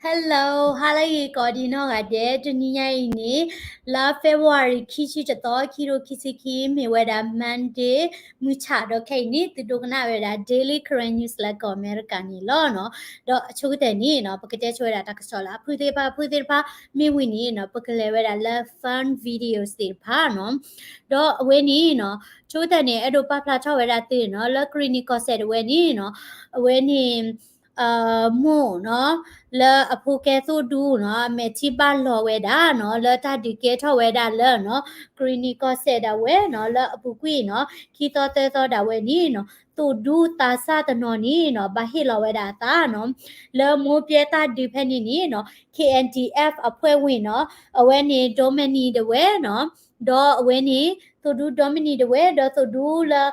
Hello, ဟါလၢအဂ့ၤကိးဒံးနီၢ်ဂၤဒဲး, တနံၤညါအံၤန့ၣ် လါ February ခံဆံတသီ ခံကထိခံဆံခံ မ့ၢ်ဝဲဒၣ် Monday မုၢ်ဆၣ်ဒီးခဲအံၤန့ၣ် သုဒိကနၣ်ဝဲဒၣ် Daily Karen News လၢကီၢ်အမဲရကၤန့ၣ်လီၤနီၤ. ဒီးအဆိကတၢၢ်န့ၣ်နီၤ ပကတဲဆိဝဲဒၣ်တၢ်ကစီၣ်လၢအဖုသ့ၣ်တဖၣ် အဖုသ့ၣ်တဖၣ် မ့ၢ်ဝံၤန့ၣ်နီၤ ပကလဲၤဝဲဒၣ်လၢ fun videos သ့ၣ်တဖၣ်နီၤ. ဒီးအဝဲန့ၣ်နီၤ ဆိကတၢၢ်န့ၣ် အဲၣ်ဒိးပာ်ဖျါထီၣ်ဝဲဒၣ်သုနီၤ လၢကရံၣ်နံၣ်ကီၢ်စဲၣ်ဒၣ်ဝဲန့ၣ်နီၤ အဝဲန့ၣ် မိၢ်နီၤ လၢအဖိကဲသိၣ်ဒူနီၤ အမဲာ်ထံဘၣ်လီၤဝဲဒၣ်နီၤ လၢတၢ်ဒုးကဲထီၣ်ဝဲဒၣ်လၢနီၤ ကရံၣ်နံၣ်ကီၢ်စဲၣ်ဒၣ်ဝဲနီၤ လၢအပူၤကွံာ်နီၤ ခံသီသၢသီဒၣ်ဝဲန့ၣ်နီၤ သိၣ်ဒူသးစၢ်တနီၤန့ၣ်နီၤ ဘၣ်ဟ့ၣ်လီၤဝဲဒၣ်အသးနီၤ လၢမိၢ်ပျဲတၢ်ဒုးဖဲန့ၣ်န့ၣ်နီၤ K N D F အဖွဲ့ဝင်နီၤ အဝဲန့ၣ် Dominic ဒၣ်ဝဲနီၤ ဒီးအဝဲန့ၣ် သိၣ်ဒူ Dominic ဒၣ်ဝဲ ဒီးသိၣ်ဒူလၢ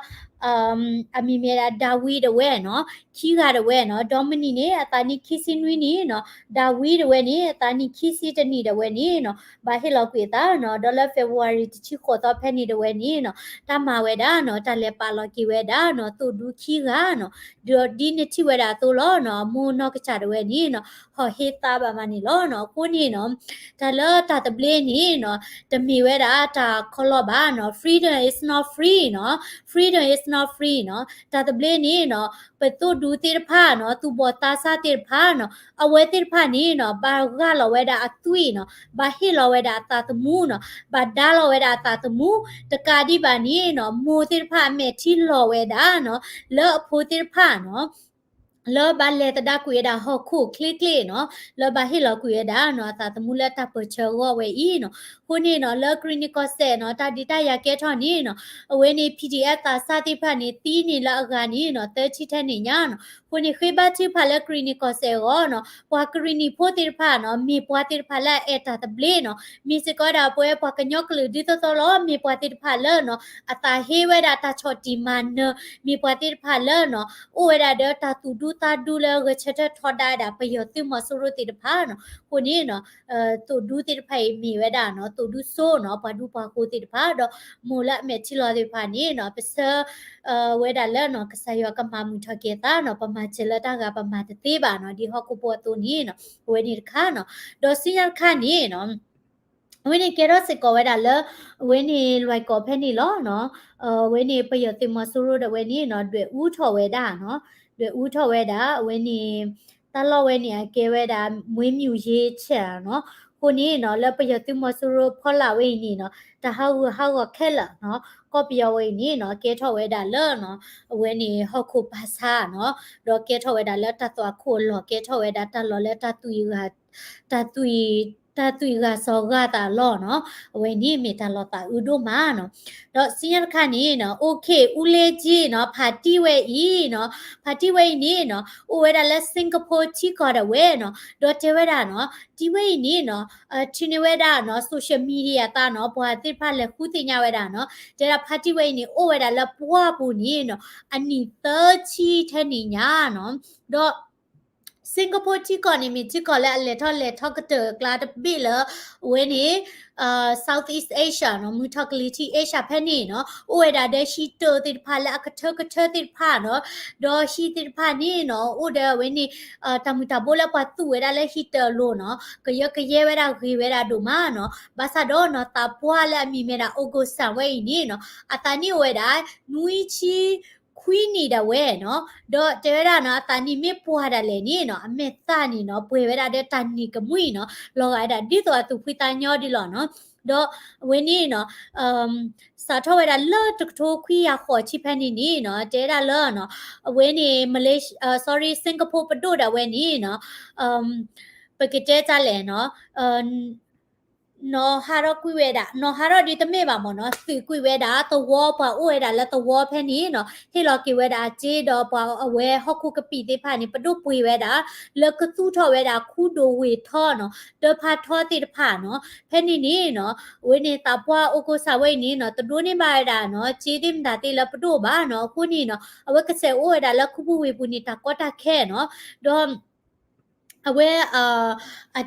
အမံၤမ့ၢ်ဒၣ် ဒါဝံဒၣ်ဝဲနီၤ ခံဂၤဒၣ်ဝဲနီၤ Dominic န့ၣ် အသးနံၣ်ခံဆံနွံနံၣ်နီၤ ဒါဝံဒၣ်ဝဲန့ၣ် အသးနံၣ်ခံဆံတနံၣ်ဒၣ်ဝဲန့ၣ်နီၤ ဘၣ်ဟ့ၣ်လီၤကွံာ်အသးနီၤ ဒီးလၢ February တဆံဃိးသီဖဲန့ၣ်ဒၣ်ဝဲန့ၣ်နီၤ တၢ်မၤဝဲဒၣ်နီၤ တၢ်လဲၤပာ်လီၤက့ၤဝဲဒၣ်နီၤ သိၣ်ဒူခံဂၤနီၤ ဒီးဒ်နထံၣ်ဝဲဒၣ်အသိးလီၤနီၤ အမိၢ်နီၢ်ကစၢ်ဒၣ်ဝဲန့ၣ်နီၤ ဟီၣ်ဟ့သးဘၣ်မးန့ၣ်လီၤနီၤ အဃိန့ၣ်နီၤ တၢ်လၢတၢ်သဘျ့န့ၣ်နီၤ တမ့ၢ်ဝဲဒၣ်တၢ်ခီလီဘၣ်နီၤ freedom is not free နီၤ freedom is not free နီၤ တၢ်သဘျ့န့ၣ်နီၤ ပသိၣ်ဒူသ့ၣ်တဖၣ်နီၤ သူၣ်ဘီၣ်သးစၢ်သ့ၣ်တဖၣ်နီၤ အဝဲသ့ၣ်တဖၣ်န့ၣ်နီၤ ဘၣ်ဂၢ်လီၤဝဲဒၣ်အသွံၣ်နီၤ ဘၣ်ဟ့ၣ်လီၤဝဲဒၣ်အသးသမူနီၤ ဘၣ်ဒါလီၤဝဲဒၣ်အသးသမူ တကးဒံးဘၣ်န့ၣ်နီၤ မိၢ်သ့ၣ်တဖၣ်အမဲာ်ထံလီၤဝဲဒၣ်နီၤ လၢအဖိသ့ၣ်တဖၣ်နီၤ လၢဘၣ်လဲၤသဒၣ်ကွံာ်ဝဲဒၣ်ဟီၣ်ခိၣ်ချ့ချ့နီၤ လၢဘၣ်ဟ့ၣ်လီၤကွံာ်ဝဲဒၣ်နီၤ အသးသမူလၢတၢ်ပၢၢ်ဆၢအဂီၢ်ဝဲအံၤနီၤ အဃိန့ၣ်နီၤ လၢကရံၣ်နံၣ်ကီၢ်စဲၣ်နီၤ တၢ်ဒုးတၢ်ယၤကဲထီၣ်န့ၣ်နီၤ အဝဲန့ၣ် P D F သးစၢ်သ့ၣ်တဖၣ်န့ၣ် သံန့ၣ်လၢအဂၤန့ၣ်နီၤ သၢဆံထဲန့ၣ်ညါနီၤ အဃိန့ၣ် ဃ့ဘါထုကဖၣ်လၢကရံၣ်နံၣ်ကီၢ်စဲၣ်အဂီၢ်နီၤ ပှၤကရံၣ်နံၣ်ဖိသ့ၣ်တဖၣ်နီၤ မ့ၢ်ပှၤသ့ၣ်တဖၣ်လၢအအဲၣ်တၢ်သဘျ့နီၤ မ့ၢ်စ့ၢ်ကီးဒၣ်ပဝဲပှၤကညီကလုာ်ဒ်သိးသိးလီၤ မ့ၢ်ပှၤသ့ၣ်တဖၣ်လၢနီၤ အသးဟ့ဝဲဒၣ်တၢ်ဆီၣ်တံၢ်မၤနၢၤ မ့ၢ်ပှၤသ့ၣ်တဖၣ်လၢနီၤ အိၣ်ဝဲဒၣ်ဒီးတၢ်သူၣ်ဒူသးဒူလၢဂဲၤဆၢထၢၣ်ထီဒါဝဲဒၣ်ပယီၤသုးမီၤစိရိၤသ့ၣ်တဖၣ်နီၤ အဃိန့ၣ်နီၤ သိၣ်ဒူသ့ၣ်တဖၣ်အံၤမ့ၢ်ဝဲဒၣ်နီၤ သိၣ်ဒူစိနီၤ ပှၤဒူပှၤဃိသ့ၣ်တဖၣ် ဒီးမိၢ်လၢအမဲာ်ထံလီၤသ့ၣ်တဖၣ်န့ၣ်နီၤ ပဆၢ ဝဲဒၣ်လၢနီၤ ကစၢ်ယွၤကမၤမုာ်ထီၣ်က့ၤအသးနီၤ ပမၤစၢၤလၢတၢ်ဂၤပမၤတသ့ဘၣ်နီၤ ဒ်ဟီၣ်ခိၣ်ဖိအသိးန့ၣ်နီၤ အဝဲန့ၣ်တခါနီၤ ဒီးဆူညါတခါန့ၣ်နီၤ အဝဲန့ၣ်ကဲထီၣ်စ့ၢ်ကီးဝဲဒၣ်လၢ အဝဲန့ၣ်လွဲၢ်ကီၢ်ဖဲန့ၣ်လီၤနီၤ အဝဲန့ၣ်ပယီၤသုးမီၤစိရိၤဒၣ်ဝဲန့ၣ်နီၤ ဒွဲၣ်အူထီၣ်ဝဲဒၣ်နီၤ ဒွဲၣ်အူထီၣ်ဝဲဒၣ် အဝဲန့ၣ် တၢ်လီၢ်ဝဲန့ၣ်အကဲဝဲဒၣ် မွေးမြူရေးခြံနီၤ အဃိန့ၣ်နီၤ လၢပယီၤသုးမီၤစိရိၤဖီလာ်ဝဲအံၤန့ၣ်နီၤ တၢ်ဟးဂူာ်ဟးဂီၤခဲလၢာ်နီၤ ကီၢ်ပယီၤဝဲအံၤန့ၣ်နီၤ ကဲထီၣ်ဝဲဒၣ်လၢနီၤ အဝဲန့ၣ်ဟီၣ်ခိၣ်ပၤဆါနီၤ ဒီးကဲထီၣ်ဝဲဒၣ်လၢတၢ်သွၣ်ခိၣ်အလီၢ် ကဲထီၣ်ဝဲဒၣ်တၢ်လီၢ်လၢ တၢ်သွံၣ် တၢ်သွံၣ်ဂၤစီၤဂၤသးအလီၢ်နီၤ အဝဲန့ၣ်မ့ၢ်တၢ်လီၤသးအုးဒိၣ်မးနီၤ ဒီးဆူညါတခါန့ၣ်နီၤ OK အူလ့ကၠံနီၤ ဖါတံၢ်ဝဲအံၤနီၤ ဖါတံၢ်ဝဲအံၤန့ၣ်နီၤ အိၣ်ဝဲဒၣ်လၢ Singapore ထံကီၢ်ဒၣ်ဝဲနီၤ ဒီးတဲဝဲဒၣ်နီၤ တံၢ်ဝဲအံၤန့ၣ်နီၤ ထံၣ်န့ၢ်ဝဲဒၣ်နီၤ social media အသးနီၤ ပှၤသ့ၣ်တဖၣ်လဲၤဃုသ့ၣ်ညါဝဲဒၣ်နီၤ တဲဒၣ်ဖါတံၢ်ဝဲအံၤန့ၣ် အိၣ်ဝဲဒၣ်လၢပှၢ်ပူၤန့ၣ်နီၤ အနံၣ်သၢဆံထဲန့ၣ်ညါနီၤ ဒီး Singapore ထံကီၢ်န့ၣ် မ့ၢ်ထံကီၢ်လၢအလဲၤထီၣ်လဲၤထီကတၢၢ်အကျါတဘ့ၣ်လၢ အဝဲန့ၣ် Southeast Asia နီၤ မုၢ်ထီၣ်ကလံၤထံး Asia ဖဲန့ၣ်နီၤ အိၣ်ဝဲဒၣ်ဒီးဟံၣ်တၢၢ်သ့ၣ်တဖၣ်လၢ အကထၢကထၢသ့ၣ်တဖၣ်နီၤ ဒီးဟံၣ်သ့ၣ်တဖၣ်န့ၣ်နီၤ အိၣ်ဒီးအဝဲန့ၣ် တၢ်မုၢ်တၢ်ဘိလၢပှၤသူၣ်ဝဲဒၣ်လၢဟံၣ်တၢၢ်အလိၤနီၤ ကယၢကယဲဝဲဒၣ်ဂ့ၤဝဲဒၣ်ဒိၣ်မးနီၤ ဘၣ်ဆၣ်ဒီးနီၤ သးပှၢ်လၢအမံၤမ့ၢ်ဒၣ် Aung San ဝဲအံၤန့ၣ်နီၤ အသးနံၣ်အိၣ်ဝဲဒၣ် နွံဆံ ခွံနံၣ်ဒၣ်ဝဲနီၤ ဒီးတဲဝဲဒၣ်နီၤ အသးနံၣ်မ့ၢ်ပှၢ်ဒၣ်လဲာ်န့ၣ်နီၤ အမဲာ်သၣ်န့ၣ်နီၤ ပှဲၤဝဲဒၣ်ဒီးတၢ်နံၤကမှံနီၤ လီၤဂာ်ဝဲဒၣ်ဒ်သိးအသူၣ်ဖှံသးညီဒ်လီၤနီၤ ဒီးအဝဲန့ၣ်နီၤ စးထီၣ်ဝဲဒၣ်လၢတကထိခွံကယၤဃိးဆံဖဲန့ၣ်န့ၣ်နီၤ တဲဒၣ်လၢနီၤ အဝဲန့ၣ် Malaysia sorry Singapore ပဒိၣ်ဒၣ်ဝဲန့ၣ်နီၤ ပကတဲတၢ်လဲၣ်နီၤ နီၤဟးထီၣ်ကွံာ်ဝဲဒၣ် နီၤဟးထီၣ်ဒ်တမ့ၢ်ဘၣ်မ့ၢ်နီၤ သုးကွံာ်ဝဲဒၣ်သဝီ ပှၤအိၣ်ဝဲဒၣ်လၢသဝီဖဲန့ၣ်နီၤ ဟ့ၣ်လီၤက့ၤဝဲဒၣ်အစ့ဒီးပှၤအဝဲဟီၣ်ခိၣ်ကပံာ်သ့ၣ်တဖၣ်န့ၣ် ပဒိၣ်ပှ့ၤဝဲဒၣ် လၢကသူၣ်ထီၣ်ဝဲဒၣ်ခူဒိၣ်ဝ့ၢ်ထီနီၤ တၢ်ဖးထီသ့ၣ်တဖၣ်နီၤ ဖဲန့ၣ်န့ၣ်နီၤ အဝဲန့ၣ်သးပှၢ်အိၣ်ကိးစၢ်ဝဲအံၤန့ၣ်နီၤ တဒိးန့ၢ်ဘၣ်ဝဲဒၣ်နီၤ စ့သ့ၣ်မတၤသ့ၣ်လၢပဒိၣ်ဘၣ်နီၤ အဃိန့ၣ်နီၤ အဝဲကစဲးအိၣ်ဝဲဒၣ်လၢခူပူၤဝ့ၢ်ပူၤန့ၣ် တၢ်ကီတၢ်ခဲနီၤ ဒီး အဝဲ အ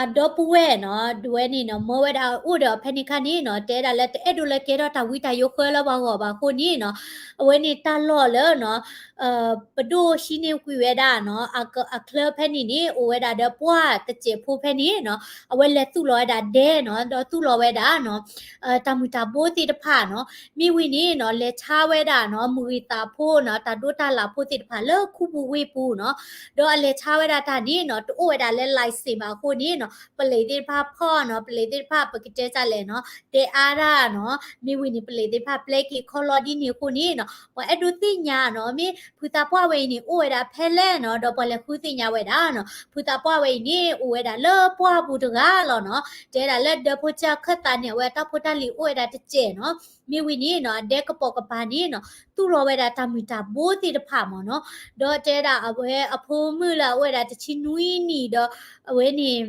အဒီပုၢ်ဝဲၢ်နီၤ ဒဝဲန့ၣ်နီၤ မၢဝဲဒၣ်အိၣ်ဒီးအီၤဖဲန့ၣ်ခါန့ၣ်နီၤ တဲဒၣ်လၢတအဲၣ်ဒိးလၢကဲထီၣ်တၢ်ဝံတၢ်ယိးဃၢလၢပှၤဂီၢ်ဘၣ်အဃိန့ၣ်နီၤ အဝဲန့ၣ်တၢ်လီၢ်လၢနီၤ ပဒိၣ်ဟံးန့ၢ်ကွံာ်ဝဲဒၣ်နီၤ အက- အချၢဖဲန့ၣ်န့ၣ် အိၣ်ဝဲဒၣ်ဒီးပှၢ်တစဲးဖိဖဲန့ၣ်နီၤ အဝဲလဲၤသူၣ်လီၤဝဲဒၣ်ဒဲနီၤ ဒီးသူၣ်လီၤဝဲဒၣ်နီၤ တၢ်မုာ်တၢ်ဘိသ့ၣ်တဖၣ်နီၤ မ့ၢ်ဝံၤန့ၣ်နီၤ လဲၤဆါဝဲဒၣ်နီၤ မုၢ်ဂံၢ်သးဖိနီၤ တၢ်ဒိးတၢ်လၣ်ဖိသ့ၣ်တဖၣ်လၢခူပူၤဝ့ၢ်ပူၤနီၤ ဒီးအလဲၤဆါဝဲဒၣ်တၢ်န့ၣ်နီၤ တအိၣ်ဝဲဒၣ်လၢ license ဘၣ်အဃိန့ၣ်နီၤ ပလံးသ့ၣ်တဖၣ်ဖီၣ်နီၤ ပလံးသ့ၣ်တဖၣ်ပကတဲတၢ်လဲၣ်နီၤ တဲအါတၢ်နီၤ မ့ၢ်ဝံၤန့ၣ် ပလံးသ့ၣ်တဖၣ်ပျဲက့ၤခီလီၤဒ်န့ၣ်အဃိန့ၣ်နီၤ ပှၤအဲၣ်ဒိးသ့ၣ်ညါနီၤ မ့ၢ်ဖုသးပှၢ်ဝဲအံၤန့ၣ် အိၣ်ဝဲဒၣ်ဖဲလဲၣ်နီၤ ဒီးပှၤလဲၤဃုသ့ၣ်ညါဝဲဒၣ်နီၤ ဖုသးပှၢ်ဝဲအံၤန့ၣ် အိၣ်ဝဲဒၣ်လၢပှၢ်ပူၤတဂၤလီၤနီၤ တဲဒၣ်လၢဒၢဖိစၢ်ခၢၣ်သးန့ၣ် အဝဲတၢ်ဖိတၢ်လံၤအိၣ်ဝဲဒၣ်တစဲးနီၤ မ့ၢ်ဝံၤန့ၣ်နီၤ အဒဲကပိာ်ကပၤန့ၣ်နီၤ သူၣ်လီၤဝဲဒၣ်တၢ်မုာ်တၢ်ဘိသ့ၣ်တဖၣ်မ့ၢ်နီၤ ဒီးတဲဒၣ်အဝဲအဖိမုၣ်လၢအအိၣ်ဝဲဒၣ်တဆံနွံနံၣ်ဒီး အဝဲန့ၣ်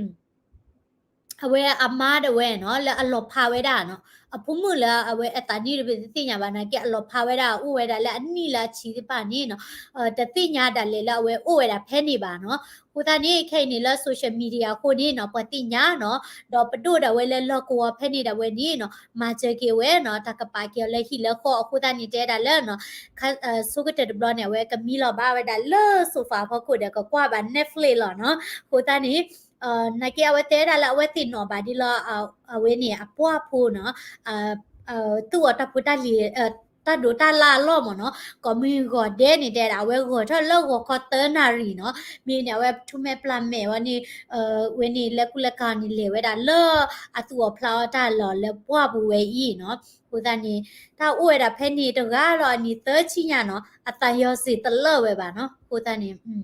အဝဲအမါဒၣ်ဝဲနီၤ လၢအလီၤဖးဝဲဒၣ်နီၤ အဖိမုၣ်လၢအဝဲအသးနံၣ်တဘ့ၣ်တသ့ၣ်ညါဘၣ်နာ်က့ အလီၤဖးဝဲဒၣ် အိၣ်ဝဲဒၣ်လၢအနံၣ်လၢအဆံသ့ၣ်တဖၣ်န့ၣ်နီၤ တသ့ၣ်ညါဒၣ်လဲာ်လၢအဝဲအိၣ်ဝဲဒၣ်ဖဲန့ၣ်ဘၣ်နီၤ အဃိသတးန့ၣ် ခဲအံၤန့ၣ်လၢ social media အဃိန့ၣ်နီၤ ပှၤသ့ၣ်ညါနီၤ ဒီးပဒိၣ်ဒၣ်ဝဲလၢလီၢ်ကဝီၤဖဲန့ၣ်ဒၣ်ဝဲန့ၣ်နီၤ မၤစၢၤက့ၤဝဲနီၤ တၢ်ကပာ်က့ၤအီၤလၢဟံၣ်လၢဃီ အဃိသတးန့ၣ် တဲဒၣ်လၢနီၤ ဆိကတၢၢ်တဘျီန့ၣ် အဝဲကမံလီၤဘၣ်ဝဲဒၣ်လၢ sofa ဖီခိၣ်ဒီး ကကွၢ်ဘၣ် Netflix လီၤနီၤ အဃိသတးန့ၣ် နာ်က့အဝဲတဲဒၣ်လၢအဝဲသ့ၣ်နီၣ်ဘၣ်ဒ်လီၤ အဝဲန့ၣ်အပှၢ်ဖိနီၤ သူၣ်အီၤတၢ်ဖိတၢ်လံၤ တၢ်ဒိးတၢ်လၢ်အလီၢ်မ့ၢ်နီၤ ကိးမုၢ်ဂီၤဒဲးန့ၣ် တဲဒၣ် အဝဲဂီၤထီၣ်လၢဂီၤခီသၢနၣ်ရံၣ်နီၤ မ့ၢ်န့ၣ် အဝဲထူၣ်မဲာ်ပျၢ်မဲာ်ဝဲန့ၣ် ဝဲန့ၣ်လၢကူလၢကၤန့ၣ် လဲၤဝဲဒၣ်လၢအသူၣ်အီၣ်ဖျးအီၣ်တၢ်လီၢ်လၢပှၢ်ပူၤဝဲအံၤနီၤ အဃိသတးန့ၣ် တၢ်အိၣ်ဝဲဒၣ်ဖဲန့ၣ်တဂၤဒီးအနံၣ်သၢဆံညါနီၤ အသးယီၤစ့ၢ်တလၢာ်ဝဲဘၣ်နီၤ အဃိသတးန့ၣ်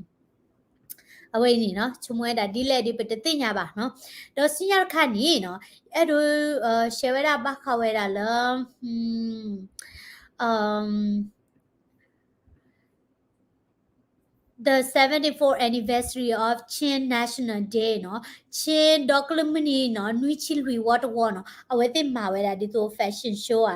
အဝဲအံၤန့ၣ်နီၤ ဆိကမိၣ်ဝဲဒၣ်ဒ်လဲၣ်ဒီး ပတသ့ၣ်ညါဘၣ်နီၤ ဒီးဆူညါတခါန့ၣ်နီၤ အဲၣ်ဒိး share ဝဲဒၣ်ဘၣ်ဃးဝဲဒၣ်လၢ the seventy-fourth anniversary of Chin National Day နီၤ Chin ဒီကလုာ်မုၢ်နံၤနီၤ နွံဆံလွံၢ်ဝီတဝီနီၤ အဝဲသ့ၣ်မၤဝဲဒၣ်ဒ်သိး fashion show ဧါ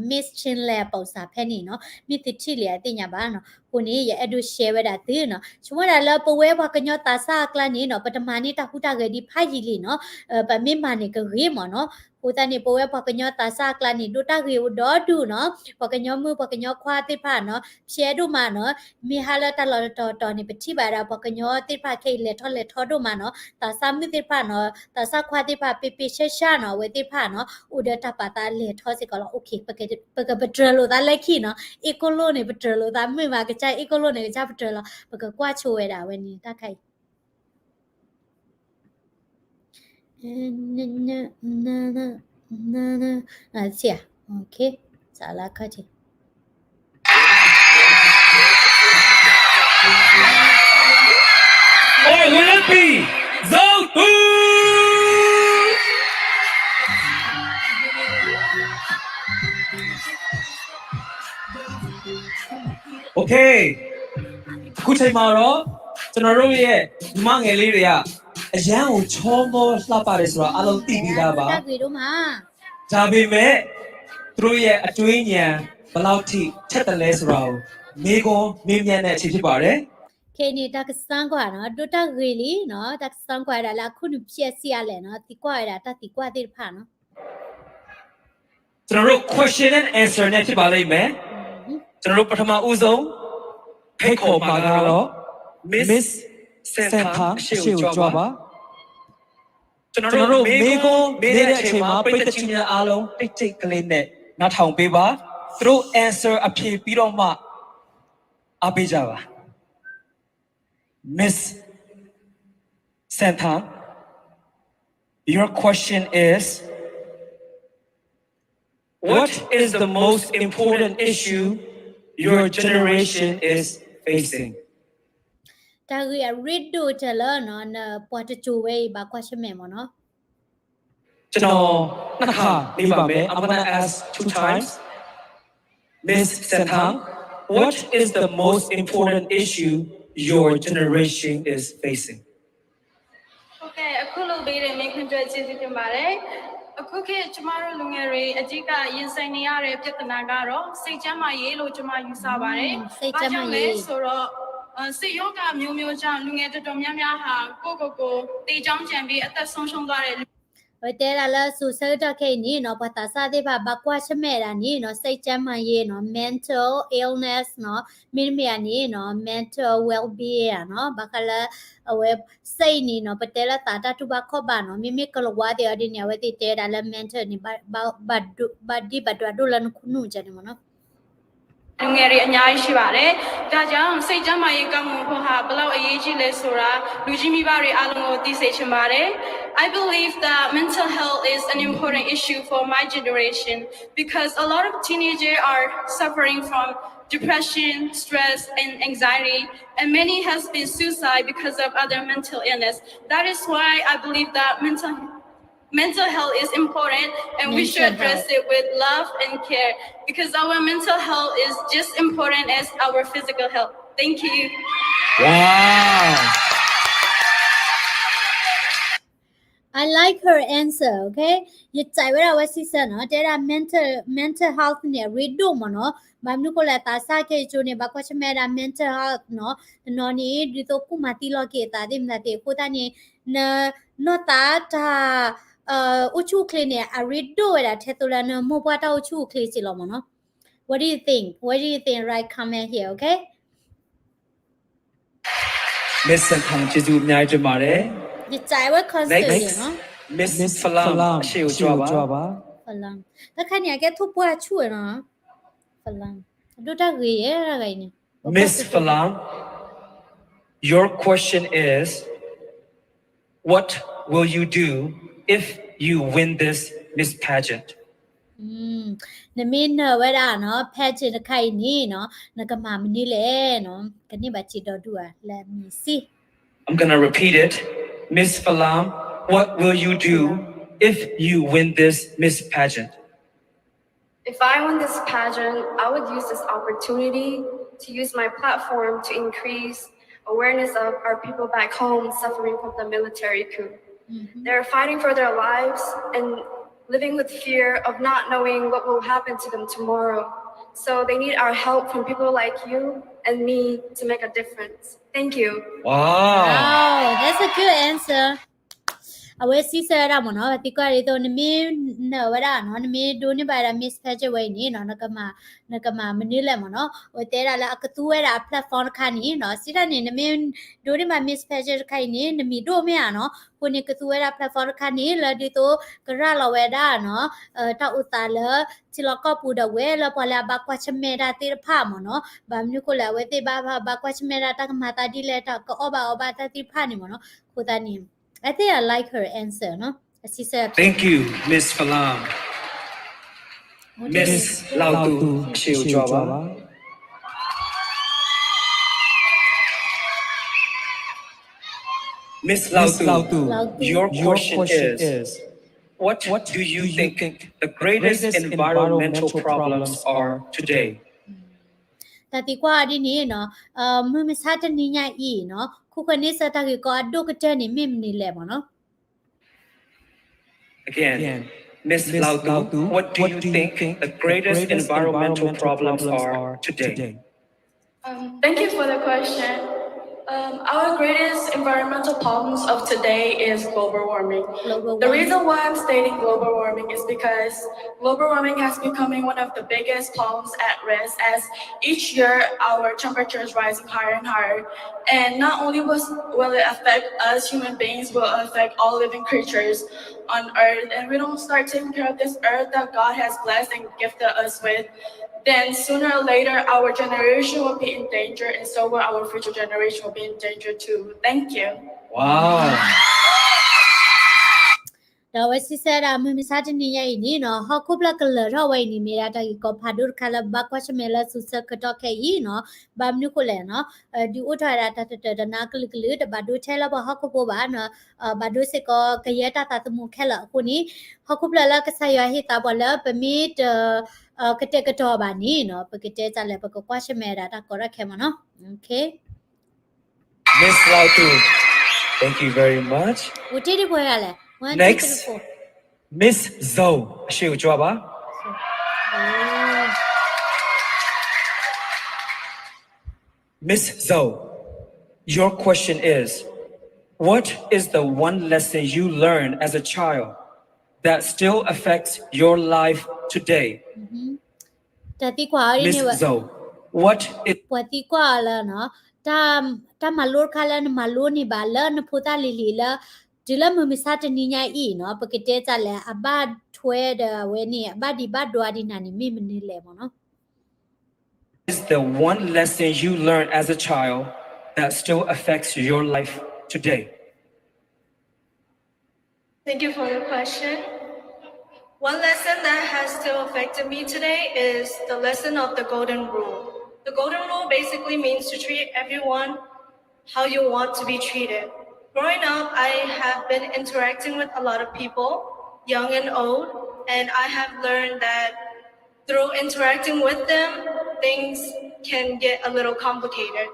Miss Chinland အပိာ်စၢ်ဖဲန့ၣ်နီၤ မ့ၢ်သုထံၣ်လံအသ့ၣ်ညါဘၣ်နီၤ အဃိန့ၣ် ယအဲၣ်ဒိး share ဝဲဒၣ်သုနီၤ ဆိကမိၣ်ဝဲဒၣ်လၢပဝဲပှၤကညီသးစၢ်အကျါန့ၣ်နီၤ ပတမၤန့ၢ်တၢ်ဟူးတၢ်ဂဲၤဒ်ဖးယံာ်လံနီၤ ပမ့ၢ်မၤန့ၣ်ကဂ့ၤမ့ၢ်နီၤ အဃိသတးန့ၣ် ပဝဲပှၤကညီသးစၢ်အကျါန့ၣ် ဒိးတၢ်ဂ့ၤအိၣ်ဒီဒူၣ်နီၤ ပှၤကညီမုၣ်ပှၤကညီခွါသ့ၣ်တဖၣ်နီၤ ဖျဲးဒိၣ်မးနီၤ မ့ၢ်ဟါလၢတၢ်လီၢ်တတီၤတီၤန့ၣ် ပထံၣ်ဘၣ်ဒၣ်ပှၤကညီသ့ၣ်တဖၣ်ခဲအံၤလဲၤထီၣ်လဲၤထီဒိၣ်မးနီၤ သးစၢ်မုၣ်သ့ၣ်တဖၣ်နီၤ သးစၢ်ခွါသ့ၣ်တဖၣ် ပ့ပ့ၡၢၣ်ၡၢၣ်နီၤ အဝဲသ့ၣ်တဖၣ်နီၤ အိၣ်ဒီးတၢ်ပာ်သးလဲၤထီစ့ၢ်ကီးလီၤ ပကပတြၢၤလိာ်သးလၢခံနီၤ အ့ၣ်ကိၣ်လိၣ်န့ၣ် ပတြၢၤလိာ်သးမုာ်မး ကစၢ်အ့ၣ်ကိၣ်လိၣ်န့ၣ် ကစၢ်ပတြၢၤလီၤ ပကကွၢ်ဆိဝဲဒၣ်ဝဲန့ၣ် တၢ်ခါအံၤ ဆံး စးလၢခါထံး Or will it be Zone two? Okay. အခုချိန်မှာတော့ ကျွန်တော်တို့ရဲ့ ညီမငယ်လေးတွေက အရမ်းကိုချောမောလှပတယ်ဆိုတာ အားလုံးသိပြီးသားပါ။ ဒါပေမဲ့ သူတို့ရဲ့အတွေးဉာဏ် ဘယ်လောက်ထိထက်သလဲဆိုတာကို မေးခွန်းမေးမြန်းတဲ့အချိန်ဖြစ်ပါတယ်။ ခဲအံၤန့ၣ် တၢ်ကစီၣ်ကွၢ်နီၤ ဒိၣ်တၢ်ဂ့ၤလံနီၤ တၢ်ကစီၣ်ကွၢ်ဝဲဒၣ်လၢအခိၣ်နူာ်ဖျဲးစံးအါလဲၣ်နီၤ သံကွၢ်ဝဲဒၣ်တၢ်သံကွၢ်သ့ၣ်တဖၣ်နီၤ ကျွန်တော်တို့ question and answer နဲ့ဖြစ်ပါလိမ့်မယ်။ ကျွန်တော်တို့ပထမဦးဆုံးဖိတ်ခေါ်မှာကတော့ Miss Santha အရှိကိုကြွားပါ။ ကျွန်တော်တို့မေးခွန်းမေးတဲ့အချိန်မှာပရိသတ်ကြီးများအားလုံးတိတ်တိတ်ကလေးနဲ့နားထောင်ပေးပါ။ သူတို့ answer အဖြေပြီးတော့မှအားပေးကြပါ။ Miss Santha, your question is, what is the most important issue your generation is facing? တၢ်ဂ့ၢ်အရ့ဒိၣ်တၢ်လၢ ပှၤတစိၤဝဲအံၤဘၣ်ကွၢ်ဆၢၣ်မဲာ်မ့ၢ်နီၤ ကျွန်တော်နှစ်ခါမေးပါမယ်။ I'm gonna ask two times. Miss Santha, what is the most important issue your generation is facing? ဟုတ်ကဲ့ အခုလိုပေးတဲ့မေးခွန်းအတွက်ကျေးဇူးတင်ပါတယ်။ အခုခေတ်ကျမတို့လူငယ်တွေအဓိကရင်ဆိုင်နေရတဲ့ပြဿနာကတော့စိတ်ကျန်းမာရေးလို့ကျမယူဆပါတယ်။ စိတ်ကျန်းမာရေး ဘာကြောင့်လဲဆိုတော့ စိတ်ရောဂါမျိုးမျိုးကြောင့် လူငယ်တော်တော်များများဟာ ကိုယ့်ကိုယ်ကို သေကြောင်းကြံပြီး အသက်ဆုံးရှုံးသွားတဲ့လူ အဝဲတဲဒၣ်လၢ စိၤဆၢကတီၢ်ခဲအံၤန့ၣ်နီၤ ပှၤသးစၢ်သ့ၣ်တဖၣ် ဘၣ်ကွၢ်ဆၢၣ်မဲာ်ဒၣ်န့ၣ်နီၤ စိတ်ကျန်းမာရေးနီၤ mental illnessနီၤ မ့တမ့ၢ်ဧါန့ၣ်နီၤ mental well-being ဧါနီၤ ဘၣ်ဃးလၢ အဝဲ စိတ်န့ၣ်နီၤ ပတဲလၢသးတၢ်တူၢ်ဘၣ်ခီၣ်ဘၣ်နီၤ မ့မ့ၢ်ကလၤဝါသ့ၣ်အီၤဒ်န့ၣ် အဝဲသ့ၣ်တဲဒၣ်လၢ mental န့ၣ် ဘၣ်ဒိဘၣ်ဒွးဒိၣ်လၢနခူၣ်နူာ်ကန့ၣ်မ့ၢ်နီၤ လူငယ်တွေအများကြီးရှိပါတယ်။ ဒါကြောင့် စိတ်ကျန်းမာရေးကောင်းမွန်ဖို့ဟာ ဘယ်လောက်အရေးကြီးလဲဆိုတာ လူကြီးမိဘတွေအားလုံးကို သိစေချင်ပါတယ်။ I believe that mental health is an important issue for my generation because a lot of teenagers are suffering from depression, stress, and anxiety, and many has been suicide because of other mental illness. That is why I believe that mental Mental health is important and we should address it with love and care because our mental health is just important as our physical health. Thank you. Wow. I like her answer, okay? ယစံးဝဲဒၣ်ဝဲ sister နီၤ တဲဒၣ် mental mental health န့ၣ် အရ့ဒိၣ်မ့ၢ်နီၤ ဘၣ်မနုၤဃိလဲၣ် သးစၢ်ခဲအံၤကၠိန့ၣ် ဘၣ်ကွၢ်ဆၢၣ်မဲာ်ဒၣ် mental health နီၤ တနီၤန့ၣ် ဒ်သိးကူၣ်မၤသံလီၤက့ၤအသးသ့ၣ်မတၤသ့ၣ် အဃိသတးန့ၣ် နနီၢ်သးတၢ် အိၣ်ဆူၣ်အိၣ်ချ့န့ၣ် အရ့ဒိၣ်ဝဲဒၣ်ထဲသိးလၢနမိၢ်ပှၢ်တၢ်အိၣ်ဆူၣ်အိၣ်ချ့စ့ၢ်လီၤမ့ၢ်နီၤ What do you think? What do you think? Write comment here, okay? မ့ၢ်စၢ်ခၣ် ကျေးဇူးအများကြီးတင်ပါတယ် ယစံးဝဲ concert နီၤ Miss Falam အရှိကိုကြွပါ Falam တခါန့ၣ် အကဲထိၣ်ပှၢ်ဆူၣ်ဝဲနီၤ Falam အဒိၣ်တၢ်ဂ့ၤယဲၢ်တဂၤအံၤန့ၣ် Miss Falam, your question is, what will you do if you win this Miss Pageant? နမ့ၢ်နၢၤဝဲဒၣ်နီၤ pageant တခါအံၤန့ၣ်နီၤ နကမၤမနုၤလဲၣ်နီၤ ကန့ၢ်ဘၣ်စ့ဒီဒူၣ်ဧါ let me see. I'm gonna repeat it. Miss Falam, what will you do if you win this Miss Pageant? If I win this pageant, I would use this opportunity to use my platform to increase awareness of our people back home suffering from the military coup. They're fighting for their lives and living with fear of not knowing what will happen to them tomorrow. So they need our help from people like you and me to make a difference. Thank you. Wow. Wow, that's a good answer. အဝဲစံးဆၢဝဲဒၣ်မ့ၢ်နီၤ သံကွၢ်ဒ်သိး နမ့ၢ်နၢၤဝဲဒၣ်နီၤ နမ့ၢ်ဒိးန့ၢ်ဘၣ်ဝဲဒၣ် Miss Pageant ဝဲအံၤန့ၣ်နီၤ နကမၤမနုၤလဲၣ်မ့ၢ်နီၤ အဝဲတဲဒၣ်လၢအကသူဝဲဒၣ်အ platform တခါန့ၣ်နီၤ စံးတၢ်န့ၣ် နမ့ၢ်ဒိးန့ၢ်ဘၣ် Miss Pageant တခါအံၤန့ၣ် နမံၤဒိၣ်မ့ၢ်ဧါနီၤ အဃိန့ၣ် ကသူဝဲဒၣ် platform တခါန့ၣ် လၢဒ်သိးကရၤလီၤဝဲဒၣ်နီၤ တၢ်အိၣ်သးလၢ ထံလီၢ်ကီၢ်ပူၤဒီးဝဲလၢပှၤလၢအဘၣ်ကွၢ်ဆၢၣ်မဲာ်တၢ်သ့ၣ်တဖၣ်မ့ၢ်နီၤ ဘၣ်မနုၤဃိလဲၣ် အဝဲသ့ၣ်ဘၣ်ဘၣ်ကွၢ်ဆၢၣ်မဲာ်ဒၣ်တၢ်ကမၤသးဒ်လဲၣ် တၢ်ကအီၣ်ဘၣ်အီဘၣ်တၢ်သ့ၣ်တဖၣ်န့ၣ်မ့ၢ်နီၤ အဃိသတးန့ၣ် I think I like her answer နီၤ အစံးဆၢ Thank you, Miss Falam. Miss Lautu, အရှိကိုကြွပါ Miss Lautu, your question is, what do you think the greatest environmental problems are today? တၢ်သံကွၢ်အီၤဒ်န့ၣ်နီၤ မုၢ်မဆါတနံၤညါအံၤနီၤ ခိၣ်ဃၢၤန့ဆၢၣ်တၢ်ဂ့ၢ်ကီအဒိၣ်ကတၢၢ်န့ၣ် မ့ၢ်မနုၤလဲၣ်မ့ၢ်နီၤ Again, Miss Lautu, what do you think the greatest environmental problems are today? Um, thank you for the question. Um, our greatest environmental problems of today is global warming. Global warming. The reason why I'm stating global warming is because global warming has becoming one of the biggest problems at risk as each year our temperature is rising higher and higher. And not only will, will it affect us human beings, will affect all living creatures on earth. And we don't start taking care of this earth that God has blessed and gifted us with, then sooner or later our generation will be in danger, and so will our future generation will be in danger too. Thank you. Wow. ဒီးအဝဲစံးဆၢဒၣ် မုၢ်မဆါတနံၤညါအံၤန့ၣ်နီၤ ဟီၣ်ခိၣ်ဖျၢၣ်ကလၢၤထီၣ်ဝဲအံၤန့ၣ် မ့ၢ်ဒၣ်တၢ်ဂ့ၢ်ကီဖးဒိၣ်တခါလၢဘၣ်ကွၢ်ဆၢၣ်မဲာ်လၢစိၤဆၢကတီၢ်ခဲအံၤနီၤ ဘၣ်မနုၤဃိလဲၣ်နီၤ ဒုးအိၣ်ထီၣ်ဝဲဒၣ်တၢ်တတၢာ်တနါကလုာ်ကလုာ် တဘၣ်ဒိထဲလၢပှၤဟီၣ်ခိၣ်ဖိဘၣ် ဘၣ်ဒိစ့ၢ်ကီးကယဲၢ်တၢ်သးသမူခဲလၢာ်အဃိန့ၣ် ဟီၣ်ခိၣ်ဖျၢၣ်လၢကစၢ်ယွၤဟ့ၣ်သးပှၤလၢပမ့ၢ်တ ကတဲာ်ကတီၤဘၣ်န့ၣ်နီၤ ပကတဲတၢ်လဲၣ် ပကကွၢ်ဆၢၣ်မဲာ်ဒၣ်တၢ်ကီတၢ်ခဲမ့ၢ်နီၤ Miss Lautu, thank you very much. အိၣ်တ့ၢ်ဒံးပှဲၤဂၤလဲၣ် Next, Miss Zo, အရှိကိုကြွပါ Miss Zo, Your question is, what is the one lesson you learned as a child that still affects your life today? တၢ်သံကွၢ်အီၤဒ်န့ၣ်ဝဲ, Miss Zoe, what is ပှၤသံကွၢ်အီၤလၢနီၤ, တၢ်, တၢ်မၤလိတခါလၢနမၤလိန့ၢ်ဘၣ်လၢနဖိသၣ်လံၤလံၤလၢ တုၤလၢမုၢ်မဆါတနံၤညါအံၤနီၤ, ပကတဲတၢ်လဲၣ် အဘၣ်ထွဲဒီးအဝဲန့ၣ် အဘၣ်ဒံးဘၣ်ဒွးဒံးနၤန့ၣ် မ့ၢ်မနုၤလဲၣ်မ့ၢ်နီၤ. Is the one lesson you learned as a child that still affects your life today? Thank you for your question. One lesson that has still affected me today is the lesson of the golden rule. The golden rule basically means to treat everyone how you want to be treated. Growing up, I have been interacting with a lot of people, young and old, and I have learned that through interacting with them, things can get a little complicated.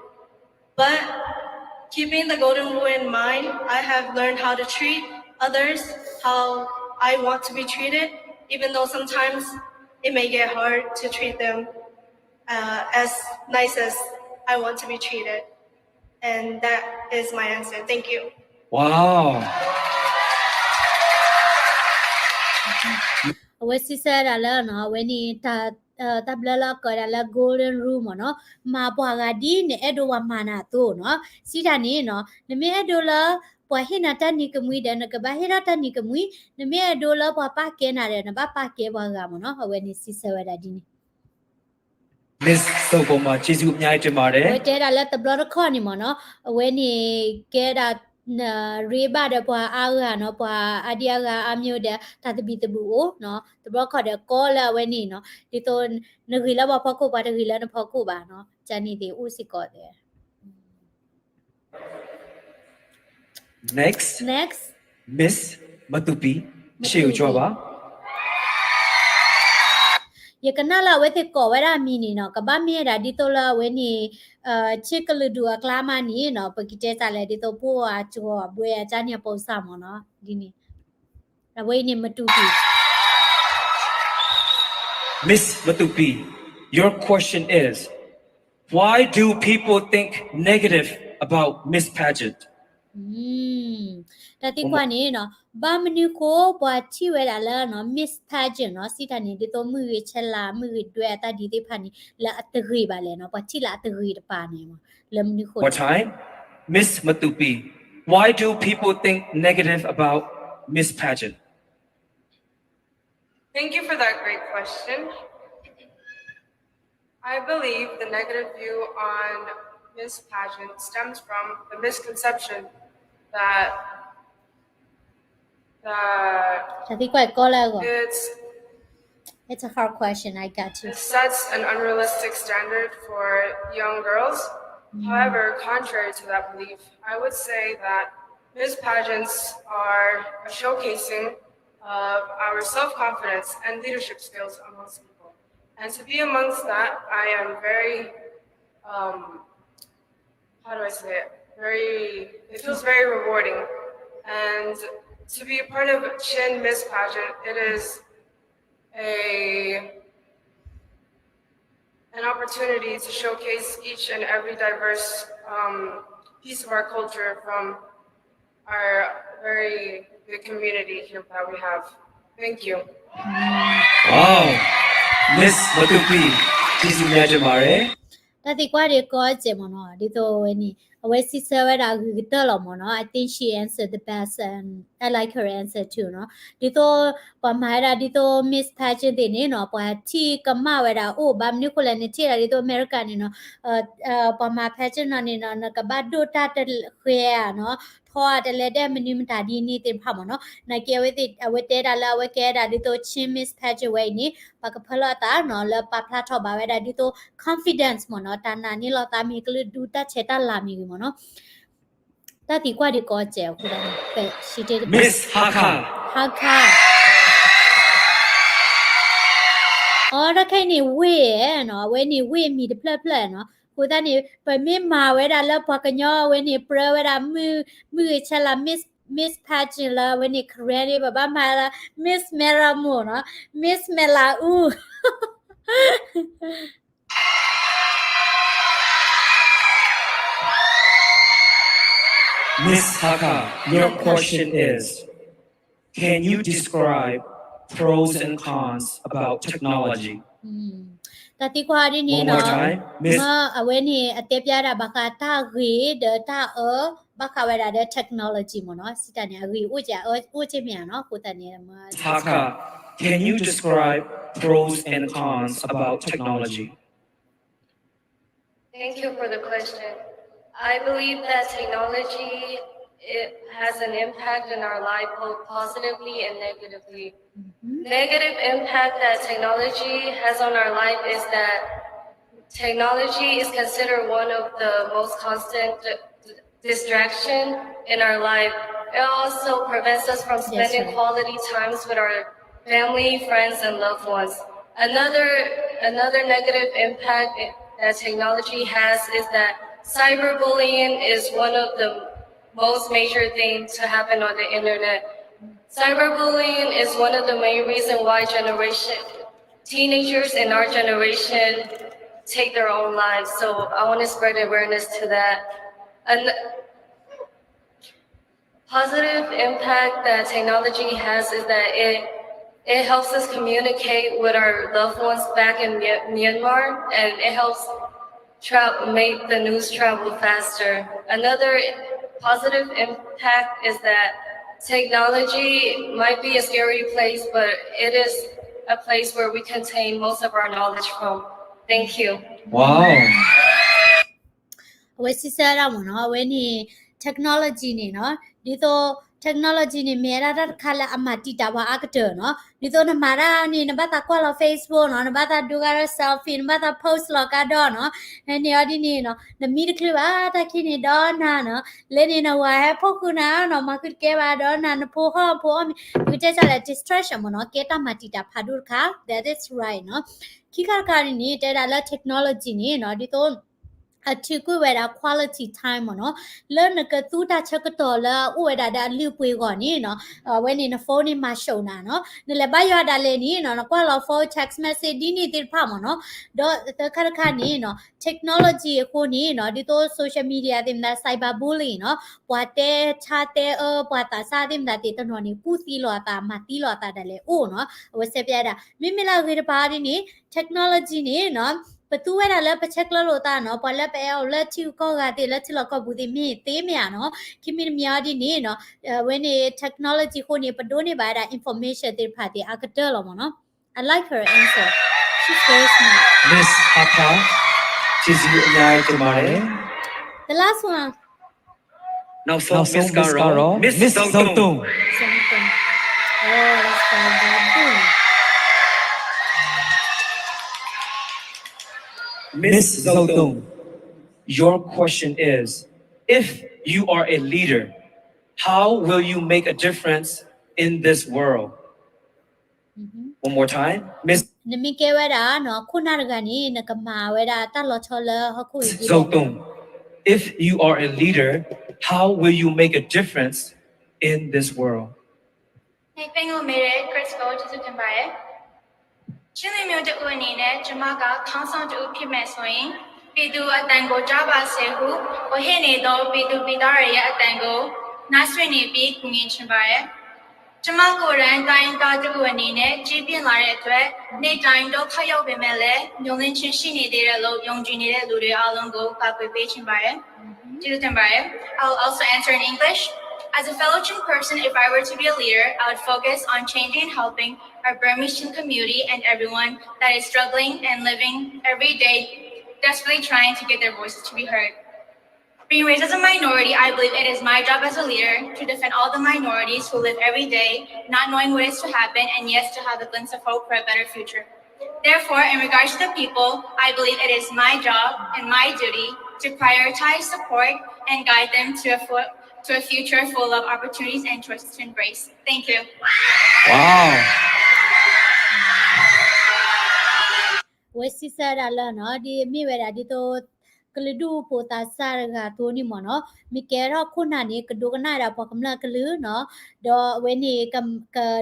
But keeping the golden rule in mind, I have learned how to treat others how I want to be treated, even though sometimes it may get hard to treat them uh, as nice as I want to be treated. And that is my answer. Thank you. Wow. အဝဲစံးဆၢဒၣ်လၢနီၤ, အဝဲန့ၣ် တၢ်ဘျၢလၢအကိးဒၣ်လၢ golden rule မ့ၢ်နီၤ, မၤပှၤဂၤဒ်နအဲၣ်ဒိးပှၤမၤနၤအသိးနီၤ. စံးတၢ်န့ၣ်နီၤ, နမ့ၢ်အဲၣ်ဒိးလၢပှၤဟ့ၣ်နၤတၢ်နံၤကမှံဒီး နကဘၣ်ဟ့ၣ်ထီၣ်တၢ်နံၤကမှံ, နမ့ၢ်အဲၣ်ဒိးလၢပှၤပာ်ကဲနၤဒီး နဘၣ်ပာ်ကဲပှၤဂၤမ့ၢ်နီၤ. အဝဲန့ၣ်စံးဆၢဝဲဒၣ်ဒ်န့ၣ်. Miss Zoe အံၤမး ကျေးဇူးအများကြီးတင်ပါတယ်. အဝဲတဲဒၣ်လၢတဘျီတခီၣ်န့ၣ်မ့ၢ်နီၤ, အဝဲန့ၣ်ကဲဒၣ် နရ့ဘၣ်ဒီးပှၤအါဂၤနီၤ, ပှၤအါဒံအါဂၤအါမ့ၢ်ဒီး တၢ်သဘံၣ်သဘုၣ်အိၣ်နီၤ, တဘျီခီၣ်ဒီးကီလၢအဝဲန့ၣ်နီၤ, ဒ်သိးနဂ့ၤလၢပှၤဖီခိၣ် ပှၤတဂ့ၤလၢနဖီခိၣ်ဘၣ်နီၤ, ကန့ၣ်သ့ၣ်အိၣ်စ့ၢ်ကီးသ့ၣ် Next, Miss Matupi, ရှေ့ကိုကြွပါ. ယကနၣ်လၢအဝဲသ့ၣ်ကိးဝဲဒၣ်မံၤန့ၣ်နီၤ, ကဘၣ်မ့ၢ်ဝဲဒၣ်ဒ်သိးလၢအဝဲန့ၣ် ဆ့ကလုာ်ဒူၣ်အကျါမးန့ၣ်နီၤ, ပကတဲစးလဲၣ် ဒ်သိးပိၢ်အကၠီအဘှဲအကန့ၣ်အပိစၢ်မ့ၢ်နီၤ, ဒ်န့ၣ် အဝဲအံၤန့ၣ် Matupi. Miss Matupi, your question is, why do people think negative about Miss Pageant? တၢ်သံကွၢ်န့ၣ်နီၤ, ဘၣ်မနုၤဃိပှၤထံၣ်ဝဲဒၣ်လၢနီၤ Miss Pageant နီၤ, စံးတၢ်န့ၣ် ဒ်သိးမုၢ်ဂ့ၤဆဲးလၤ မုၢ်ဂ့ၤဒွဲအတၢ်ဒ်သ့ၣ်တဖၣ်န့ၣ် လၢအတဂ့ၤဘၣ်လဲၣ်နီၤ, ပှၤထံၣ်လၢအတဂ့ၤတပၤန့ၣ်မ့ၢ် လၢမနုၤဃိလဲၣ်. One more time, Miss Matupi, why do people think negative about Miss Pageant? Thank you for that great question. I believe the negative view on Miss Pageant stems from the misconception that that တၢ်သံကွၢ်ကီလၢအဂီၢ် it's It's a hard question, I got you. It sets an unrealistic standard for young girls. Mm. However, contrary to that belief, I would say that Miss Pageants are a showcasing of our self-confidence and leadership skills amongst people. And to be amongst that, I am very, um, how do I say it? Very, it feels very rewarding. And to be a part of Chin Miss Pageant, it is a an opportunity to showcase each and every diverse um, piece of our culture from our very big community here that we have. Thank you. Wow, Miss Matupi, ကျေးဇူးများတင်ပါတယ်. တၢ်သံကွၢ်ဒ်ကီစဲးမ့ၢ်နီၤ, ဒ်သိးအဝဲန့ၣ် အဝဲစံးဆၢဝဲဒၣ်အဂ့ၤကတၢၢ်လီၤမ့ၢ်နီၤ, I think she answered the best and I like her answer too နီၤ, ဒ်သိး ပှၤမၤဝဲဒၣ်ဒ်သိး Miss Pageant သ့ၣ်န့ၣ်နီၤ, ပှၤထံၣ်ကမၣ်ဝဲဒၣ်အိၣ်, ဘၣ်မနုၤဃိလဲၣ် နထံၣ်ဒၣ်ဒ်သိးအမဲရကၤန့ၣ်နီၤ, ပှၤမၤ pageant နီၤန့ၣ်နီၤ, နကဘၣ်ဒိၣ်တၢ်တဃဲဧါနီၤ, ထီတလဲဒဲမနုၤမတၤဒ်န့ၣ်သ့ၣ်တဖၣ်မ့ၢ်နီၤ, နာ်က့အဝဲသ့ၣ် အဝဲတဲဒၣ်လၢအဝဲကဲဒၣ်ဒ်သိး Chin Miss Pageant ဝဲအံၤန့ၣ် ပှၤကဖၢလီၤအသးနီၤ လၢပာ်ဖျါထီၣ်ဘၣ်ဝဲဒၣ်ဒ်သိး confidence မ့ၢ်နီၤ, တၢ်နာ်န့ၢ်လီၤသးမ့ၢ်ကလုာ်ဒူတၢ်ဆဲးတၢ်လၤမ့ၢ်ဂ့ၤမ့ၢ်နီၤ. တၢ်သံကွၢ်ဒ်ကီစဲးအဃိသတးန့ၣ် Miss Hakha. Hakha. အီ တၢ်ခဲအံၤန့ၣ် ဝ့ၢ်နီၤ, အဝဲန့ၣ်ဝ့ၢ်မံၤတဖျၢၣ်ဖျၢၣ်နီၤ, အဃိသတးန့ၣ် ပမ့ၢ်မၤဝဲဒၣ်လၢပှၤကညီအဝဲန့ၣ် ပြၢဝဲဒၣ် မုၢ်ဂ့ၤဆဲးလၤ Miss, Miss Pageant လၢအဝဲန့ၣ် Karen န့ၣ် ပဘၣ်မၤလၢ Miss မဲရမိၢ်နီၤ, Miss မဲလၤအူ. Miss Haka, your question is, can you describe pros and cons about technology? တၢ်သံကွၢ်ဒ်န့ၣ်နီၤ, မ့ၢ်အဝဲန့ၣ် အတဲပျါဒၣ်ဘၣ်ဃးတၢ်ဂ့ၤဒီးတၢ်အၢ ဘၣ်ဃးဝဲဒၣ်ဒီး technology မ့ၢ်နီၤ, စံးတၢ်န့ၣ် အဂ့ၤအိၣ်ကဲ အအၢအိၣ်ကဲမ့ၢ်ဧါနီၤ, အဃိသတးန့ၣ် Taka, can you describe pros and cons about technology? Thank you for the question. I believe that technology, it has an impact in our life both positively and negatively. Negative impact that technology has on our life is that technology is considered one of the most constant distraction in our life. It also prevents us from spending quality times with our family, friends, and loved ones. Another, another negative impact that technology has is that cyberbullying is one of the most major things to happen on the internet. Cyberbullying is one of the main reasons why generation, teenagers in our generation take their own lives. So I want to spread awareness to that. And positive impact that technology has is that it it helps us communicate with our loved ones back in Mya- Myanmar, and it helps tra- make the news travel faster. Another positive impact is that technology might be a scary place, but it is a place where we contain most of our knowledge from. Thank you. Wow. အဝဲစံးဆၢဒၣ်မ့ၢ်နီၤ, အဝဲန့ၣ် technology န့ၣ်နီၤ, ဒ်သိး technology န့ၣ် မ့ၢ်ဝဲဒၣ်တၢ်တခါလၢအမၤတံာ်တာ်ပှၤအါကတၢၢ်နီၤ, ဒ်သိးနမၤတၢ်န့ၣ် နဘၣ်သးကွၢ်လီၤ Facebook နီၤ, နဘၣ်သးဒိကဒီး selfie, နဘၣ်သး post လီၤကဒီးနီၤ, န့ၣ်အီၤဒ်န့ၣ်နီၤ, နမံတချုးဘၣ်တၢ်ခံန့ၣ်ဒီးနၤနီၤ, လၢန့ၣ်နဝၤဟဲဖီၣ်ဃုာ်နၤနီၤ, မၤဃုာ်တကဲဘၣ်ဒီးနၤ, နဖိဟီၣ်ဖိအီၣ်မ့ၤ, ပကတဲစၢ်လၢ distraction မ့ၢ်နီၤ, ကဲတၢ်မၤတံာ်တာ်ဖးဒိၣ်တခါ, that is right နီၤ. ခံခါတခါန့ၣ် တဲဒၣ်လၢ technology န့ၣ်နီၤ, ဒ်သိး အထုးကွံာ်ဝဲဒၣ် quality time မ့ၢ်နီၤ, လၢနကသူတၢ်ဆၢကတီၢ်လၢအအိၣ်ဝဲဒၣ်ဒီးအလုၢ်အပှ့ၤအဂီၢ်န့ၣ်နီၤ, အဝဲန့ၣ်န phone န့ၣ်မၤ show နၤနီၤ, နလဲၤဘါယွၤဒၣ်လဲာ်န့ၣ်နီၤ, နကွၢ်လီၤ phone, text message ဒ်န့ၣ်သ့ၣ်တဖၣ်မ့ၢ်နီၤ, ဒီးသၢခါတခါန့ၣ်နီၤ, technology အဃိန့ၣ်နီၤ, ဒ်သိး social media သ့ၣ်မတၤ cyberbullying နီၤ, ပှၤတဲဆါတဲအၢ ပှၤသးစၢ်သ့ၣ်မတၤသ့ၣ်တနီၤန့ၣ် ကူၣ်သံလီၤအသး မၤသံလီၤအသးဒၣ်လဲာ်အိၣ်နီၤ, အဝဲစံးပျါဒၣ်, မ့မ့ၢ်လၢအဂ့ၤတပၤဒ်န့ၣ် technology န့ၣ်နီၤ, ပသူဝဲဒၣ်လၢပဆဲးကျၢလိာ်သးနီၤ, ပှၤလၢပအဲၣ်အီၤလၢထံဂုၤကီၢ်ဂၤသ့ၣ် လၢထံလီၢ်ကီၢ်ပူၤသ့ၣ် မ့ၢ်သ့မ့ၢ်ဧါနီၤ, ခံမံၤတမံၤအီၤဒ်န့ၣ်နီၤ, အဝဲန့ၣ် technology အဃိန့ၣ် ပဒိးန့ၢ်ဘၣ်ဝဲဒၣ် information သ့ၣ်တဖၣ်သ့ၣ်အကတၢၢ်လီၤမ့ၢ်နီၤ. I like her answer. She's very smart. Miss Haka, ကျေးဇူးအများကြီးတင်ပါတယ်. The last one. နောက်ဆုံး Miss ကတော့ Miss ဇော်တုံ။ ဇော်တုံ. Oh, that's for Babu. Miss ဇော်တုံ, your question is, if you are a leader, how will you make a difference in this world? One more time, Miss နမ့ၢ်ကဲဝဲဒၣ်နီၤ ခိၣ်နၢ်တဂၤန့ၣ် နကမၤဝဲဒၣ်တၢ်လီၤဆီလၢဟီၣ်ခိၣ်အံၤဒ်လဲၣ်. ဇော်တုံ, if you are a leader, how will you make a difference in this world? သင်ကိုမေးတဲ့ Chris ကိုကျေးဇူးတင်ပါတယ်။ ချင်းလူမျိုးတစ်ဦးအနေနဲ့ ကျွန်မကခေါင်းဆောင်တစ်ဦးဖြစ်မယ်ဆိုရင် ပြည်သူအသံကိုကြားပါစေဟု ဝေဟစ်နေသော ပြည်သူပြည်သားတွေရဲ့အသံကို နားစွင့်နေပြီး ကူညီချင်ပါတယ်။ ကျွန်မကိုယ်တိုင် တိုင်းရင်းသားတစ်ဦးအနေနဲ့ ကြီးပြင်းလာတဲ့အတွက် နေ့တိုင်းဒုက္ခရောက်ပေမဲ့လည်း မျှော်လင့်ခြင်းရှိနေသေးတယ်လို့ ယုံကြည်နေတဲ့လူတွေအားလုံးကို ကာကွယ်ပေးချင်ပါတယ်။ ကျေးဇူးတင်ပါတယ်။ I'll also answer in English. As a fellow Chin person, if I were to be a leader, I would focus on changing and helping our Burmese Chin community and everyone that is struggling and living every day, desperately trying to get their voices to be heard. Being raised as a minority, I believe it is my job as a leader to defend all the minorities who live every day, not knowing what is to happen, and yet still have a glimpse of hope for a better future. Therefore, in regards to the people, I believe it is my job and my duty to prioritize, support, and guide them to a, full, to a future full of opportunities and choices to embrace. Thank you. Wow. ဝဲစံးဆၢဒၣ်လၢနီၤ ဒ်မ့ၢ်ဝဲဒၣ်ဒ်သိး ကလုာ်ဒူၣ်ဖိသးစၢ်တဂၤအသိးန့ၣ်မ့ၢ်နီၤ, မ့ၢ်ကဲထီၣ်ခိၣ်နၢ်န့ၣ် ကဒိကနၣ်ဝဲဒၣ်ပှၤကမျၢၢ်ကလုာ်နီၤ, ဒီးအဝဲန့ၣ် က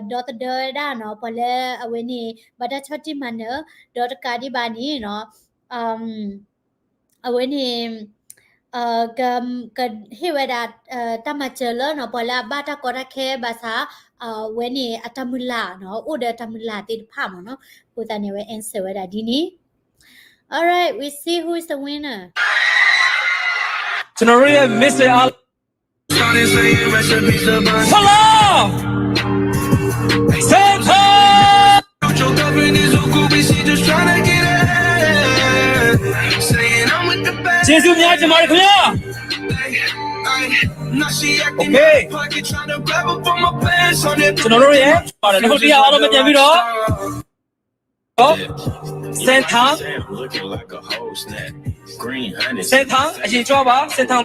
ဒီသဒၢဝဲဒၣ်နီၤ ပှၤလၢအဝဲန့ၣ် ဘၣ်တၢ်ဆီၣ်တံၢ်မၤနၢၤ, ဒီးတကးဒံးဘၣ်န့ၣ်နီၤ အဝဲန့ၣ် ကဟ့ၣ်ဝဲဒၣ် တၢ်မၤစၢၤလၢနီၤ ပှၤလၢအဘၣ်တၢ်ကီတၢ်ခဲဘၣ်ဆၣ် အဝဲန့ၣ်အတၢ်မုၢ်လၢ်နီၤ အိၣ်ဒီးတၢ်မုၢ်လၢ်သ့ၣ်တဖၣ်မ့ၢ်နီၤ. အဃိသတးန့ၣ် အဝဲ answer ဝဲဒၣ်ဒ်န့ၣ်. All right, we see who is the winner. ကျွန်တော်တို့ရဲ့ Mister Al- Hello! Santa! ကျေးဇူးများတင်ပါတယ်ခင်ဗျာ။ Okay. ကျွန်တော်တို့ရဲ့ တခုတည်းအားလုံးပဲပြန်ပြီးတော့ Santa Santa အရင်ကြွပါ Santa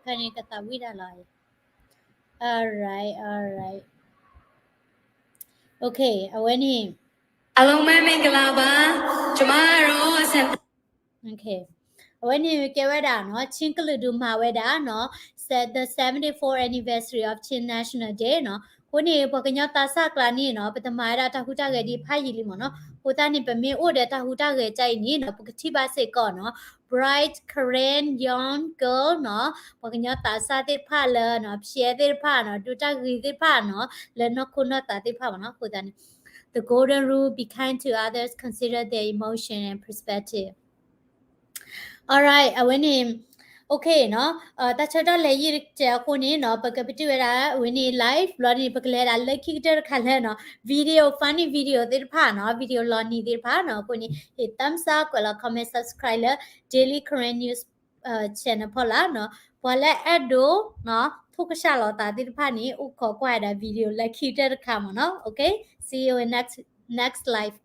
ဖဲန့ၣ်ကသးဝံၣ်တၢ်လီၤ. All right, all right. Okay, အဝဲန့ၣ် အားလုံးပဲမင်္ဂလာပါ ကျွန်မကတော့ Santa Okay. အဝဲန့ၣ်ကဲဝဲဒၣ်နီၤ ချင်းကလုာ်ဒူၣ်မၤဝဲဒၣ်နီၤ the seventy-fourth anniversary of Chin National Day နီၤ. အဃိန့ၣ် ပှၤကညီသးစၢ်ကျါန့ၣ်နီၤ ပတမၤဝဲဒၣ်တၢ်ဟူးတၢ်ဂဲၤဒ်ဖးယံာ်လံမ့ၢ်နီၤ. အဃိသတးန့ၣ် ပမ့ၢ်အိၣ်ဒီးတၢ်ဟူးတၢ်ဂဲၤဒ်အံၤန့ၣ်နီၤ ပကထံၣ်ဘၣ်စ့ၢ်ကီးနီၤ bright Karen young girl နီၤ ပှၤကညီသးစၢ်သ့ၣ်တဖၣ်လၢနီၤ ဖျဲးသ့ၣ်တဖၣ်နီၤ ဒိတၢ်ဂ့ၤသ့ၣ်တဖၣ်နီၤ လၢနီၢ်ခိနီၢ်သးသ့ၣ်တဖၣ်မ့ၢ်နီၤ. အဃိသတးန့ၣ် the golden rule, be kind to others, consider their emotion and perspective. All right, အဝဲန့ၣ် okay နီၤ တၢ်ဆၢကတီၢ်လဲၤယံာ်တစဲးအဃိန့ၣ်နီၤ ပကပတုာ်ဝဲဒၣ်ဝဲန့ၣ် live ဘျီန့ၣ် ပကလဲၤဒၣ်လၢခံကတၢၢ်တခါလၢနီၤ video, funny video သ့ၣ်တဖၣ်နီၤ video လီၤနံၤသ့ၣ်တဖၣ်နီၤ. အဃိန့ၣ် ဟ့ၣ် thumbs up ကွဲးလီၤ comment, subscribe လၢ Daily Karen News channel ဖီလာ်နီၤ. ပှၤလၢအဲၣ်ဒိးနီၤ ထိၣ်ကစၢ်လီၤသးသ့ၣ်တဖၣ်န့ၣ် အိၣ်ခိးကွၢ်ဝဲဒၣ် video လၢခံကတၢၢ်တခါမ့ၢ်နီၤ. Okay, see you in next, next live.